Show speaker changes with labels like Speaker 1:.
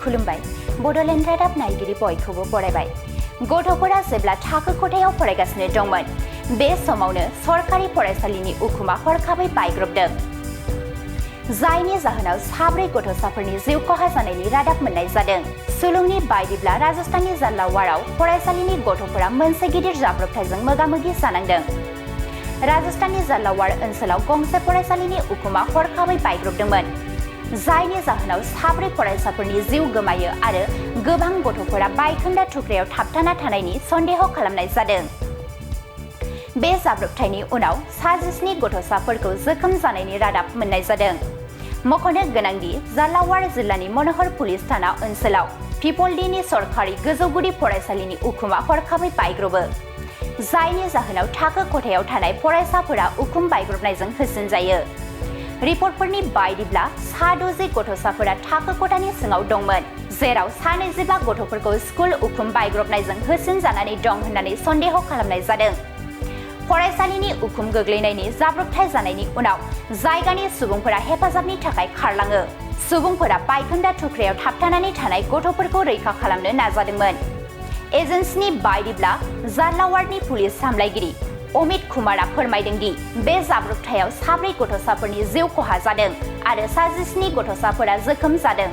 Speaker 1: खुलुमबाय बड'लेण्ड रादाब नायगिरि बयखौबो बरायबाय। गथ'फोरा जेब्ला थाखो खथायाव फरायगासिनो दंमोन बे समावनो सरकारि फरायसालिनि उखुमा हरखाबै बायग्रबदों, जायनि जाहोनाव 4 गथ'साफोरनि जिउ खहा जानायनि रादाब मोननाय जादों। सुलुंनि बायदिब्ला राजस्थाननि जालावाड़आव फरायसालिनि गथ'फोरा मोनसे गिदिर जाब्रबथायजों मोगा-मोगि जानांदों। राजस्थाननि जालावाड़ ओनसोलाव गंसे फरायसालिनि उखुमा हरखाबै बायग्रबदोंमोन, जायनि जाहोनाव 4 फरायसाफोरनि जिउ गोमायो आरो गोबां गथ'फोरा बायखोन्दा थुख्रायाव थाबथाना थानायनि सन्देह खालामनाय जादों। बे जाब्रबथायनि उनाव 27 गथ'साफोरखौ जोखोम जानायनि रादाब मोननाय जादों। मख'नो गोनांदि जालावाड़ जिल्लानि मन'हर पुलिस थाना ओनसोलाव पिपलडीनि सरकारि गोजौ गुदि फरायसालिनि उखुमा हरखाबै बायग्रबो, जायनि जाहोनाव थाखो खथायाव थानाय फरायसाफोरा उखुम बायग्रबनायजों होसिनजायो। रिपर्टफोरनि बायदिब्ला 60 गथ'साफोरा थाखो खथानि सिङाव दंमोन, जेराव 25 गथ'फोरखौ स्कुल उखुम बायग्रबनायजों होसिनजानानै दं होननानै सन्देह खालामनाय जादों। फरायसालिनि उखुम गोग्लैनायनि जाब्रबथाय जानायनि उनाव जायगानि सुबुंफोरा हेफाजाबनि थाखाय खारलाङो। सुबुंफोरा बायखोन्दा थुख्रायाव थाबथानानै थानाय गथ'फोरखौ रैखा खालामनो नाजादोंमोन। एजेन्सिनि बायदिब्ला जालावाड़नि पुलिस सामलायगिरि अमित कुमारआ फोरमायदों दि बे जाब्रबथायाव 4 गथ'साफोरनि जिउ खहा जादों आरो 27 गथ'साफोरा जोखोम जादों।